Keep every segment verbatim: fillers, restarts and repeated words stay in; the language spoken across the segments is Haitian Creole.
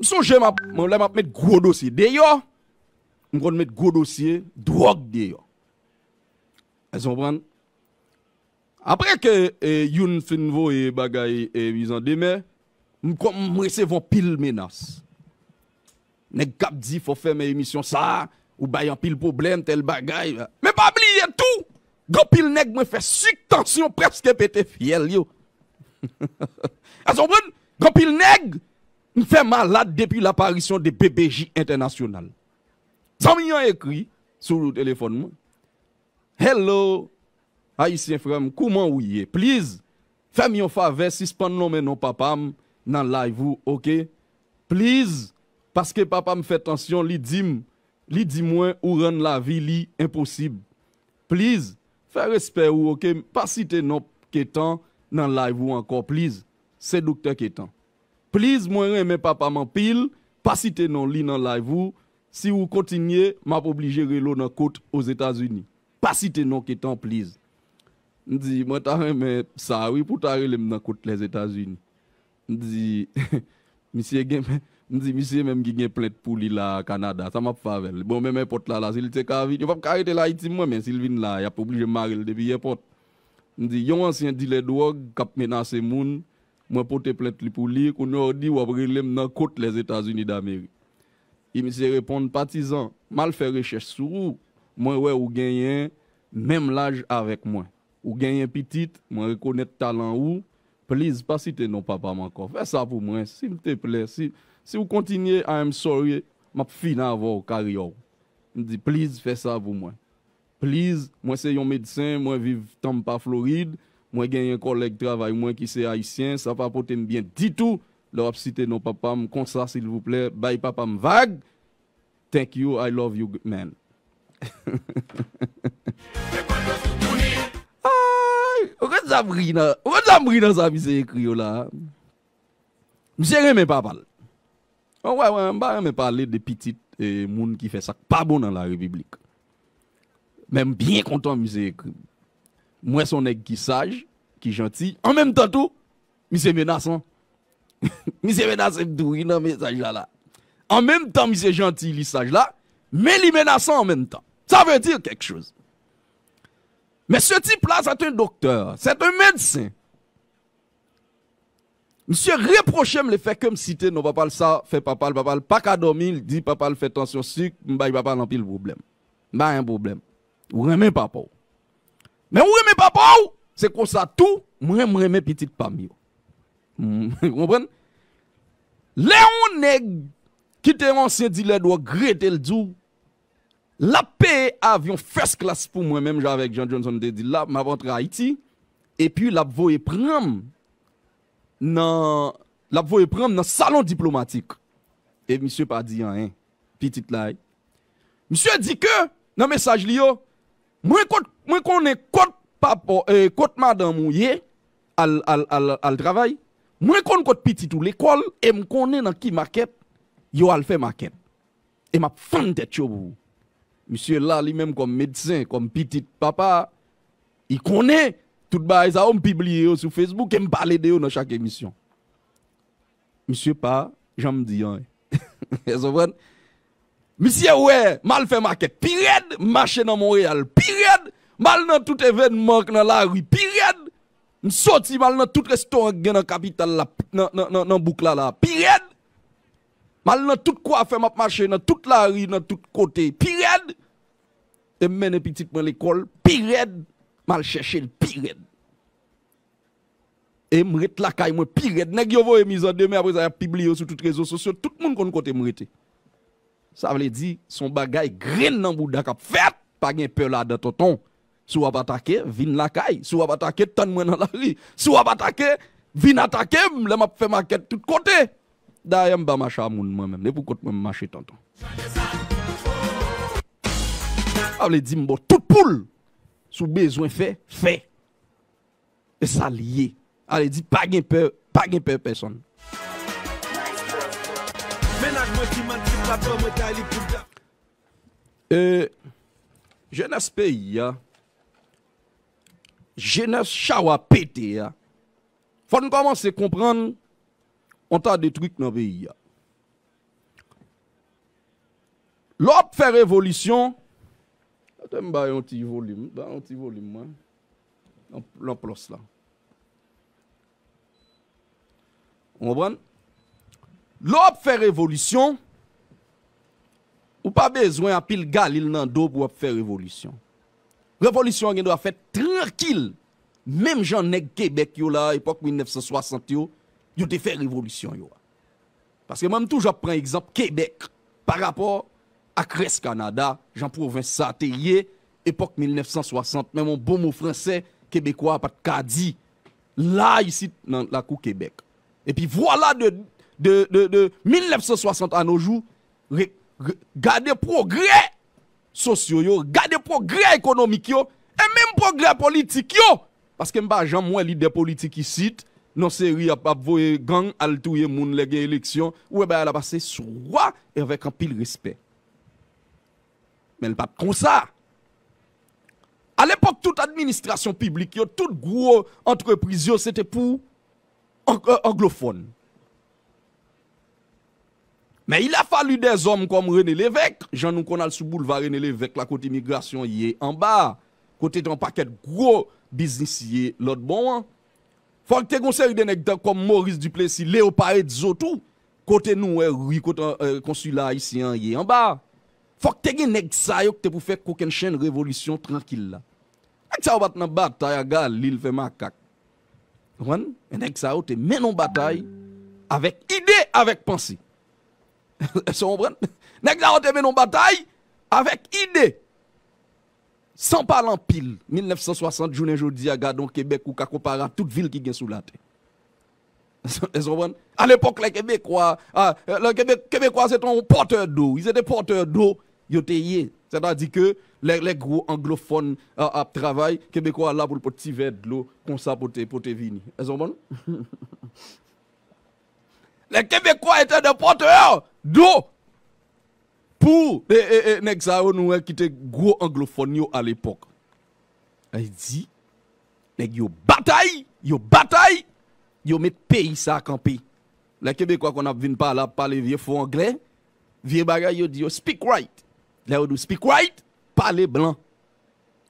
Sonje m ap, mwen, lè m ap met gwo dosye deyò, m konn met gwo dosye dwòg deyò. Èske w konprann? Apre ke e, youn fin voye bagay e, mizandemè, m kòm m resevwa anpil menas. Nèg k ap di fò fèmen emisyon sa, ou bay anpil pwoblèm, tèl bagay. Men pa bliye tou, gen anpil nèg mwen fè sik, tansyon prèske pete fyèl yo. Èske w konprann? Gen anpil nèg m fè malad depi laparisyon de B B J Entènasyonal. Zanmi an ekri sou telefòn mwen. Hello, Ayisyen frè m, kouman ou ye? Please, fè m yon favè, sispann nonmen non papa m nan live ou, oke? Please, paske papa m fè tansyon, li di m, li di mwen ou rann lavi li enposib. Please, fè respè ou, oke? Pa site non Ketan nan live ou ankò, please. Se Doktè Ketan. Please, mwen renmen papa m anpil, pa site non li nan live ou. Si ou kontinye, m ap oblije rele w nan kot Ozetazini. Pa site non Ketan, please. M di, mwen ta renmen sa wi pou ta rele m nan kot Lèzetazini. M di, misye gen, m di, misye menm ki gen plent pou li la Kanada, sa m ap fè avè l? Bon, menm enpòt la, la, si l te ka vin, yo p ap ka rete l Ayiti, mwen, men si l vin la, y ap oblije mare l depi enpòt. M di, yon ansyen dilè dwòg k ap menase moun, mwen pote plent li pou li, kounye a w di w ap rele m nan kot Lèzetazini Damerik. E misye reponn, patizan, m al fè rechèch sou ou, mwen wè ou genyen menm laj avèk mwen. Ou genyen pitit, mwen rekonèt talan ou, please, pa site non papa m ankò. Fè sa pou mwen, silteplè, si, si w kontinye, I am sorry, m ap fini avè w, karyè w. M di, please, fè sa pou mwen. Please, mwen se yon medsen, mwen viv Tampa, Florid. Mwen genyen kòlèg travay mwen ki se ayisyen, sa pa pote m byen ditou lè w ap site non papa m konsa, silvouplè, bay papa m vag. Thank you, I love you, man. Ay, ou konn sa m ri nan, ou konn sa m ri nan sa misye ekri yo la? Misye renmen papa l. An wè, wè, m pa renmen pale de pitit e, moun ki fè sa k pa bon nan la repiblik. Men m byen kontan misye ekri m. M wè se yon nèg ki saj, ki janti. An menm tan tou, misye menasan. Misye menase m tou wi nan mesaj la la. An menm tan misye janti, li saj la, men li menasan an menm tan. Ça veut dire quelque chose. Mesye tip la, c'est un docteur, c'est un médecin. Misye repwoche m lefètke m site non papa l, sa fè papa l, papa l pa ka dòmi, l di papa l fè tansyon sik, m bay papa l anpil pwoblèm. M pa gen pwoblèm. Ou renmen papa w. Men ou renmen papa w, se konsa tou, mwen, m renmen pitit pa m yo. Ou konprann? Lè yon nèg ki te yon ansyen dilè dwòg rete l di w, l ap peye avyon first class pou mwen, menm jan avèk Jan Johnson te di l la, m ap antre Ayiti, epi l ap voye pran m nan, l ap voye pran m nan salon diplomatik. E misye pa di anyen. Pitit la, misye di ke, nan mesaj li yo, mwen kot, mwen konnen kot papa, e, kot madanm ou ye, al, al, al, al travay, mwen konn kot pitit ou lekòl, e m konnen nan ki makèt yo al fè makèt. E m ap fann tèt yo pou ou. Misye la, li menm kòm medsen, kòm pitit papa, li konnen tout bagay sa yo, m pibliye yo sou Facebook e m pale de yo nan chak emisyon. Misye pa janm di anyen. Èske w konprann? Misye wè, m al fè makèt pi rèd, m mache nan Monreyal pi rèd, m al nan tout evènman k nan lari pi rèd, m soti, m al nan tout restoran k gen nan kapital la, nan, nan, nan, nan bouk la, la, pi rèd. M al nan tout kwafè, m ap mache nan tout lari, nan tout kote, pi rèd. E m mennen pitit mwen lekòl, pi rèd. M al chèche l pi rèd. E m ret lakay mwen pi rèd. Nèg yo voye mizandemè, apre sa, y ap pibliye yo sou tout rezo sosyo. Tout moun konn kote m rete. Sa vle di, se yon bagay grenn nan bouda k ap fèt. Pa gen pè ladan, tonton. Si w ap atake, vin lakay. Si w ap atake, tann mwen nan lari. Si w ap atake, vin atake m lè m ap fè makèt tout kote. Dayè, m pa mache a moun mwen menm. E pou kont mwen m mache, tonton. Sa vle di, m ba w tout poul. Si w bezwen fè, fè. E sa l ye. Ale di, pa gen pè, pa gen pè pèsonn. Mennaj mwen ki mal trip la, pran mwen kay li pou da. E, jenès peyi a, jenès chawa pete a, fò n kòmanse konprann yon ta de trik nan peyi a. Lè w ap fè revolisyon, kite m ba yon ti volim, ba yon ti volim mwen. Lanplòs la. Ou konprann? Lè w ap fè revolisyon, ou pa bezwen anpil galil nan do pou w ap fè revolisyon. Revolisyon an gen dwa fèt trankil, menm jan nèg Kebèk yo la, epòk mil nèf san swasant yo, yo te fè revolisyon yo a. Paske mwen, m toujou ap pran egzanp Kebèk pa rapò ak rès Kanada, jan pwovens sa te ye, epòk mil nèf san swasant, menm yon bon mo fransè, Kebekwa pa t ka di la isit nan lakou Kebèk. Epi vwala de, de, de, de mil nèf san swasant a no jou, re, re, gade pwogrè sosyo yo, gade pwogrè ekonomik yo, e menm pwogrè politik yo. Paske m pa janm wè lidè politik isit, nan seri ap, ap voye gang al touye moun lè gen eleksyon, ou wè bagay la pase swa e avèk anpil respè. Men l pa t konsa. Alepòk, tout administrasyon piblik yo, tout gwo antrepriz yo, se te pou ang-, euh, anglofòn. Men il a fallu des hommes comme René Lévesque, jan nou konn al sou boulva René Lévesque la, kote imigrasyon ye anba, kote te yon pakèt gwo biznis ye lòt bò an. Fòk te gon seri de nèg tan kòm Maurice Duplessis, Léopard Edzo tou, kote nou wè ri, kote, euh, konsila ayisyen an ye anba. Fòk te gen nèg sa yo ki te pou fè kokennchenn revolisyon trankil la. Nèg sa yo pa t nan batay a galil fè makak. Konprann? Men nèg sa yo te mennen yon batay avèk ide, avèk panse. Èske w konprann? Nèg sa yo te mennen yon batay avèk ide. San pale anpil, mil nèf san swasant jounen jodi a, gade yon Kebèk ou ka konpare a tout vil ki gen sou latè. Èske w konprann? Alepòk, lè Kebekwa, a, lè Kebe-, Kebekwa se te yon pòtè do. Li se te pòtè do, yo te ye. Sètadi ke lè, lè gwo anglofòn, a, ap travay, Kebekwa la pou l pot ti vè dlo, konsa pote, pote vini. Èske w konprann? Lè Kebekwa te de pòtè do, pou, e, e, e, nèg sa yo nou wè ki te gwo anglofòn yo alepòk. Li di, nèg yo batay, yo batay, yo met peyi sa kanpe. Lè Kebekwa konn ap vin pale, ap pale vye fo anglè, vye bagay, yo di yo speak white. Lè yo di w speak white, pale blan.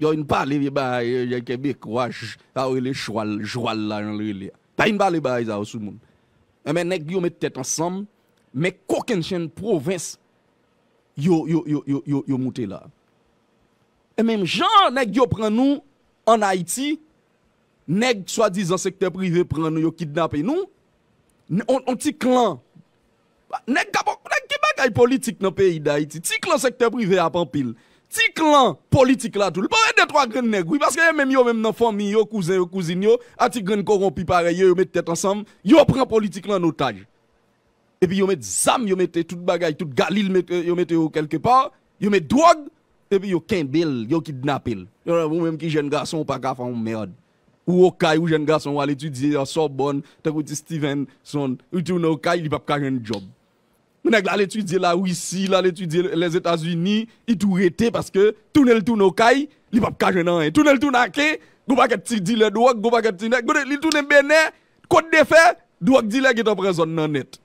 Yo vin pale vye bagay, yo, yo Kebekwa, j-, sa yo rele chwal, jwal la, jan l rele a. Pa vin pale bagay sa yo sou moun. Enben, nèg yo met tèt ansanm, men kokennchenn pwovens yo, yo, yo, yo, yo, yo moute la. E menm jan nèg yo pran nou ann Ayiti, nèg swadizan sektè prive pran nou, yo kidnape nou, n-, on, on ti klan. Nèg ka, nèg gen bagay politik nan peyi Dayiti. Ti klan sektè prive ap anpil. Ti klan politik la tou. Li pa wè de twa grenn nèg, wi, paske yo menm, yo menm nan fanmi yo, kouzen yo, kouzin yo, a ti grenn kowonpi parèy yo, yo met tèt ansanm, yo pran politik lan an otaj. Epi yo met zam, yo mete tout bagay, tout galil mete, yo mete yo kèlkepa, yo met dwòg, epi yo kenbe l, yo kidnape l. Yo, ou menm ki jèn gason, ou pa ka fè yon mèd. Ou Okay, ou jèn gason, ou al etidye a Sorbonne, tankou ti Stevenson, ou tounen Okay, li p ap ka jwenn djòb. Nèg la al etidye Larisi, l al etidye Lèzetazini, li tou rete paske tounen l tounen Okay, li p ap ka jwenn anyen. Tounen l tounen Aken, gon pakèt ti dilè dwòg, gon pakèt ti nèg, li tounen Benè, Kot de Fè, dwòg dilè gentan pran zòn nan nèt.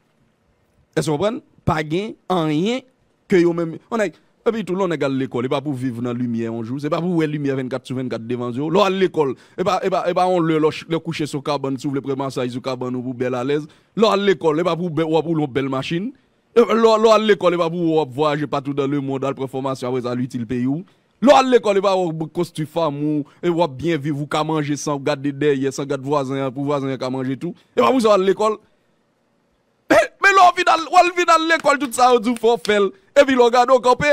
Èske w konprann? Pa gen anyen ke yo menm. On nèg, epi tou, lè yon nèg al lekòl, e pa pou viv nan limyè yon jou, se pa pou wè limyè vennkat sou vennkat devan zye w. Lè w al lekòl, e pa, e pa, e pa yon lè, lè w ch-, lè w kouche sou kabann, si w vle pran masaj sou kabann ou pou bèl alèz. Lè w al lekòl, e pa pou w bè-, w ap woule yon bèl machin. E lè w, lè w al lekòl, e pa pou w ap vwayaje patou dan lemond, al pran fòmasyon, apre sa, al itil peyi w. Lè w al lekòl, e pa w ap konstwi fanmi w, e w ap byen viv, ou ka manje san w gade dèyè, san gad vwazen an, pou vwazen an ka manje tou. E pa pou sa w al lekòl. Men lè w vin al, w al vin al lekòl, tout sa yo di w fò w fè l. Epi lè w gade w kanpe,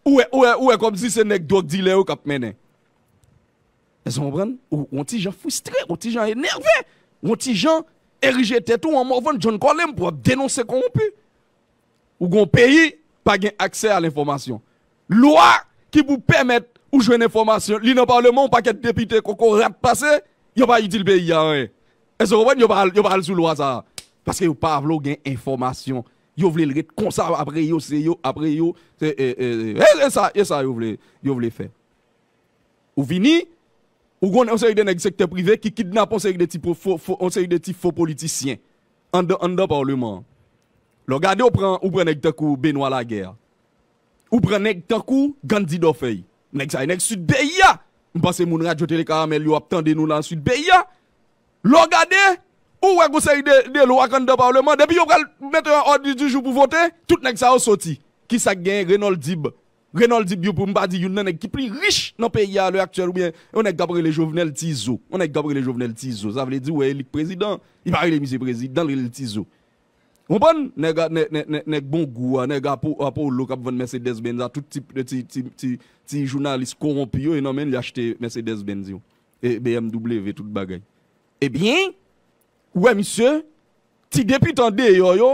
ou wè, ou wè, ou wè kòmsi se nèg dwòg dilè yo k ap mennen. Èske w konprann? Ou, ou yon ti jan fristre, ou yon ti jan enève, ou yon ti jan erije tèt ou an mòvann John Colem pou w ap denonse kowonpi. Ou gon peyi, pa gen aksè a lenfòmasyon. Lwa ki pou pèmèt ou jwenn enfòmasyon, li nan palman, yon pakèt depite kokorat pase, yo pa itil peyi a anyen. Èske w konprann? Yo pa al, yo pa al sou lwa sa a. Paske yo pa vle w gen enfòmasyon. Yo vle l ret konsa, apre yo, se yo, apre yo, se, e, e, e, e sa, e sa yo vle, yo vle fè. Ou vini, ou gon yon seri de nèg sektè prive ki kidnape yon seri de ti po-, fo, fo, yon seri de ti fo politisyen anndan, anndan palman an. Lè w gade, ou pran, ou pran nèg tankou Benoît Laguerre. Ou pran nèg tankou Gandhi Dorfeuille. Nèg sa, nèg Sid peyi a. M panse moun Radyo Tele Karamèl yo ap tande nou la nan Sid peyi a. Lè w gade, ou wè gon seri de, de lwa k anndan palman. Depi yo pral mete yon òd di jou pou vote, tout nèg sa yo soti. Kisa k genyen? Renold Dib. Renold Dib, yo, pou m pa di youn nan nèg ki pli rich nan peyi a lè aktyèl, oubyen yon nèg k ap rele Jovenel Tizo. Yon nèg k ap rele Jovenel Tizo. Sa vle di, ou wè, e li k prezidan. Li pa rele misye prezidan, li rele l Tizo. Konprann? Nèg, nèg, nèg, nèg, nèg bon gou a, nèg Apo-, Apollo k ap vann Mercedes Benz a, tout ti, ti, ti, ti, ti jounalis kowonpi yo, e nan men li achte Mercedes Benz yo. E B M W, tout bagay. Ebyen, ou wè misye, ti depite andeyò yo,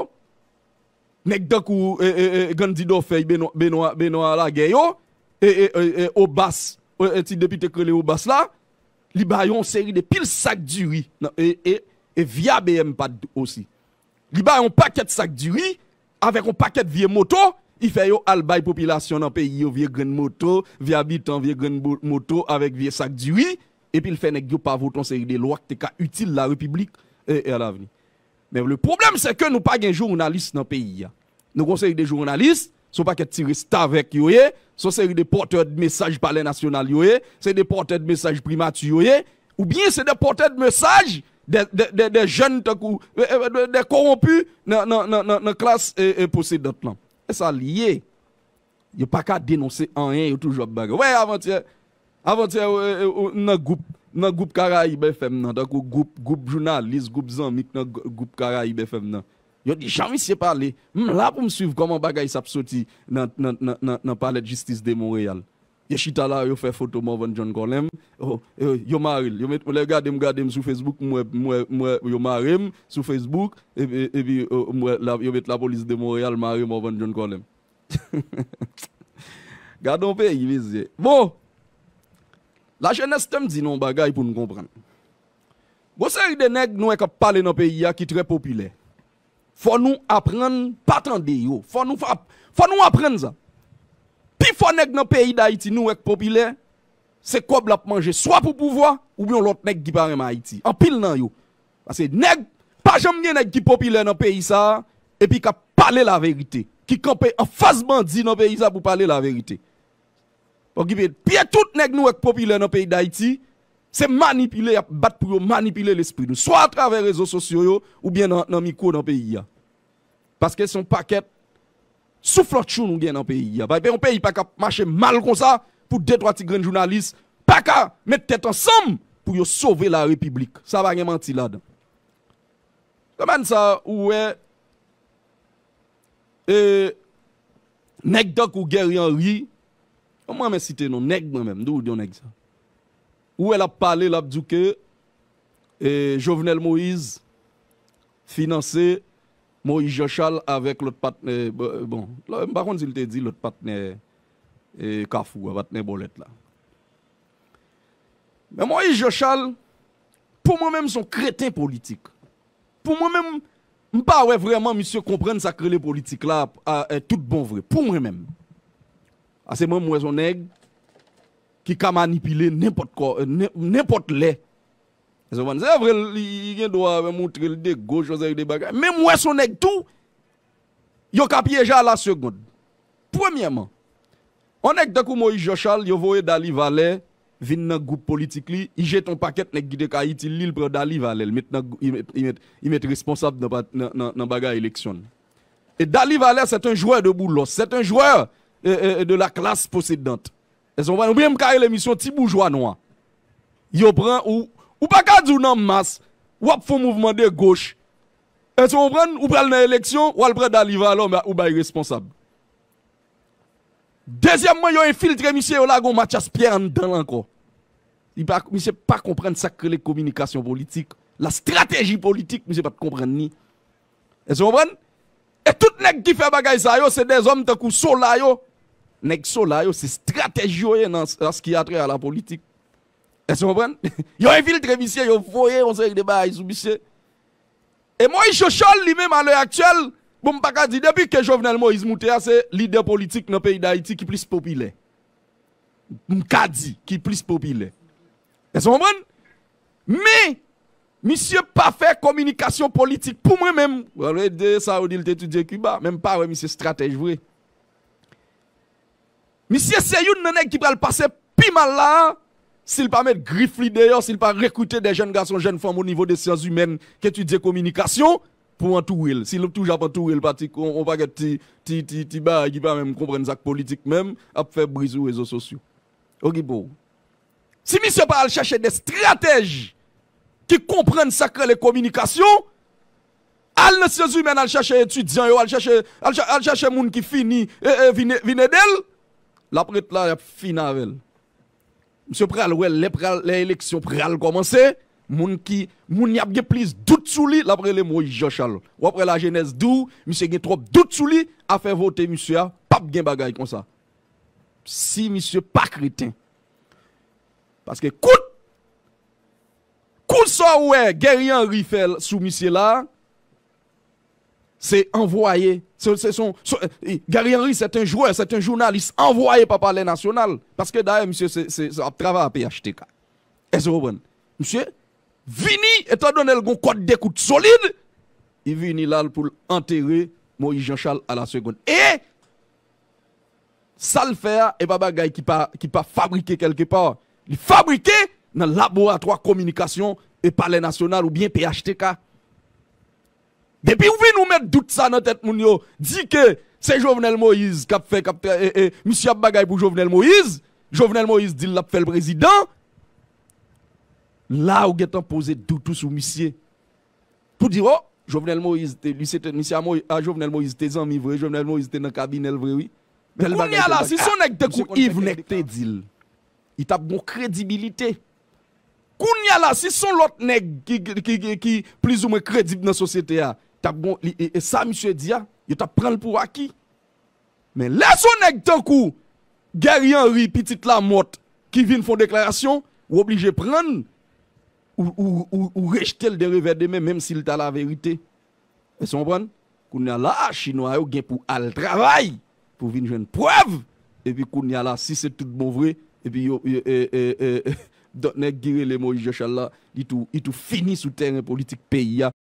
nèg tankou, e, e, e, Gandhi Dorfeuille, Benoît, Benoît, Benoît Laguerre yo, e, e, e, e, Obas, e, e, ti depite k rele Obas la, li ba yo yon seri de pil sak diri, nan, e, e, e via B M Pad osi. Li ba yo yon pakèt sak diri, avèk yon pakèt vye moto, li fè yo al bay popilasyon nan peyi yo vye grenn moto, vye abitan, vye grenn bo-, moto, avèk vye sak diri, epi l fè nèg yo pa vote yon seri de lwa k te ka itil larepiblik, e, e alavni. Men le pwoblèm, se ke nou pa gen jounalis nan peyi a. Nou gon seri de jounalis, se yon pakèt ti restavèk yo ye, se yon seri de pòtè de mesaj Palè Nasyonal yo ye, se de pòtè de mesaj Primati yo ye, oubyen se de pòtè de mesaj de, de, de, de jèn tankou, e, e, de, de kowonpi nan, nan, nan, nan, nan klas, e, e, posedant lan. E sa l ye. Yo pa ka denonse anyen, yo toujou ap bagay. Wè, avantyè, avantyè, e, e, e, nan gwoup, nan gwoup Karayib F M nan, tankou gwoup, gwoup jounalis, gwoup zanmi k nan g-, gwoup Karayib F M nan. Yo di, "Jan misye pale, m la pou m swiv kòman bagay sa ap soti nan, nan, nan, nan, nan Palè de Jistis de Monreyal." Yo chita la, yo fè foto Morvan John Colem. O, e, yo mare l. Yo met, lè gade m, gade m sou Facebook, m wè, m wè, m wè yo mare m sou Facebook, epi, epi, o, m wè la, yo met Lapolis de Monreyal mare Morvan John Colem. Gade yon peyi, mesye. Bon, lajenès, te m di nou yon bagay pou n konprann. Gon seri de nèg nou wè k ap pale nan peyi a ki trè popilè. Fò nou aprann pa tande yo. Fò nou, fò nou aprann sa. Pifò nèg nan peyi Dayiti nou wè k popilè, se kòb l ap manje swa pou pouvwa oubyen yon lòt nèg ki pa renmen Ayiti. Anpil nan yo. Paske nèg, pa janm gen nèg ki popilè nan peyi sa a, epi k ap pale laverite, ki kanpe anfas bandi nan peyi sa a pou pale laverite. Okipe pye tout nèg nou wè k popilè nan peyi Dayiti, se manipile y ap bat pou yo manipile lespri nou, swa atravè rezo sosyo yo, oubyen nan, nan mikwo nan peyi a. Paske se yon pakèt souflantchou nou gen nan peyi a. Pa, yon peyi pa ka mache mal konsa pou de twa ti grenn jounalis pa ka met tèt ansanm pou yo sove larepiblik. Sa pa gen manti ladan. Semèn sa, ou wè, e, nèg tankou Guerrier Henry, mwen renmen site non nèg mwen menm, m toujou di yon nèg sa. Ou wè l ap pale, l ap di w ke, e, Jovenel Moïse finanse Moïse Jean Charles avèk lòt patnè, bon, bon, m pa konn si l te di lòt patnè, e, Kafou a, patnè bòlèt la. Men Moïse Jean Charles, pou mwen menm, se yon kreten politik. Pou mwen menm, m pa wè vrèman misye konprann sa k rele politik la, a, e, tout bon vre. Pou mwen menm. Paske mwen, m wè se yon nèg ki ka manipile nenpòt kò, e, nen-, nenpòt lè. Èske w konprann? Se vre, li, li gen dwa moutre l de goch, yon seri de bagay. Men m wè se yon nèg tou, yo ka pyeje a la segonn. Premyèman, yon nèg tankou Moïse Jean Charles, yo voye Dali Valè vin nan gwoup politik li, li jete yon pakèt nèg ki te ka itil li, li pran Dali Valè, li met nan, li met, li met, li met responsab nan, pa- nan, nan, nan bagay eleksyon l. E Dali Valè, c'est un joueur de boulos, c'est un joueur, euh, euh, de la classe possédante. Èske w konprann? Oubyen m ka rele misye yon ti boujwa nwa. Yo pran ou, ou pa ka di w nan mas, w ap fè yon mouvman de goch. Èske w konprann? Ou pral nan eleksyon, w al pran Dali Valè, ou bay responsab. Dezyèmman, yo enfiltre misye, yo lage yon Mathias Pierre anndan l ankò. Li pa, misye pa konprann sa k rele kominikasyon politik. La stratégie politique, misye pa t konprann li. Èske w konprann? E tout nèg ki fè bagay sa yo, se dèzòm tankou Sola yo. Nèg Sola yo, se stratèj yo ye nan s- sa ki a trè a la politik. Èske w konprann? Yo enfiltre misye, yo voye yon seri de bagay sou misye. E Moïse Jean Charles, li menm, a lè aktyèl, bon, m pa ka di, depi ke Jovenel Moïse moute a, se lidè politik nan peyi Dayiti ki plis popilè. M ka di, ki plis popilè. Èske w konprann? Men, misye pa fè kominikasyon politik pou mwen menm. Wè, de sa yo di l te etidye Kiba, men m pa wè misye stratèj vre. Misye se youn nan nèg ki pral pase pi mal la a, si l pa met grif li deyò, si l pa rekrite de jèn gason, jèn fanm o nivo de syans imèn k etidye kominikasyon pou antoure l. Si l toujou ap antoure l pa ti, on, on pakèt ti, ti, ti, ti bagay ki pa menm konprann sa k politik menm, ap fè bri sou rezo sosyo. Okipe w. Si misye pa al chèche de estratèj ki konprann sa k rele kominikasyon, al nan syans imèn, al chèche etidyan yo, al chèche, al, chè- al chèche moun ki fini, e, e, vin, vin ede l, l ap ret la, y ap fin avè l. Misye pral wè, lè pral, lè eleksyon pral kòmanse, moun ki, moun y ap gen plis dout sou li, l ap rele Moïse Jean Charles. W ap wè lajenès di w, misye gen twòp dout sou li, afè vote misye a, p ap gen bagay konsa. Si misye pa kreten. Paske kout, kout sa w wè Guerrier Henry fè sou misye la, se anvwaye. Se, se son, son, eh, Guerrier Henry, c'est un joueur, c'est un journaliste envoyé pa Palè Nasyonal. Paske dayè, misye se, se, se ap travay a P H T K. Èske w konprann? Misye vini, etan done l gon kòd dekout solid, li vini la pou l antere Moïse Jean Charles à la seconde. E sa l fè a, e pa bagay ki pa, ki pa fabrike kèlkepa. Li fabrike nan laboratwa kominikasyon e Palè Nasyonal oubyen P H T K. Depi w vin ou met dout sa nan tèt moun yo, di ke se Jovenel Moïse k ap fè, k ap, e, e, misye ap bagay pou Jovenel Moïse, Jovenel Moïse di l l ap fè l prezidan, la ou gentan poze dout ou sou misye. Pou di, o, Jovenel Moïse te, li se te, misye a, Moïse, a Jovenel Moïse te zanmi vre, Jovenel Moïse te nan kabinè l vre, wi. Tèl bagay, tèl bagay. Kounye a la, si se yon nèg tankou Yves Nèg te di l, li t ap gon kredibilite. Kounye a la, si se yon lòt nèg ki, ki, ki, ki, ki plizoumwen kredib nan sosyete a, t ap gon, li, e, e sa misye di a, yo t ap pran l pou aki. Men lè se yon nèg tankou Guerrier Henry, pitit Lamòt, ki vin fè yon deklarasyon, ou oblije pran l, ou, ou, ou, ou rejte l de revè de men, menm si l ta laverite. Èske w konprann? Kounye a la, chinwa yo gen pou al travay, pou vin jwenn prèv, epi kounye a la, si se tout bon vre, epi yo, yo, e, e, e, dòt nèg ki rele Moïse Jean Charles la, li tou, li tou fini sou tèren politik peyi a.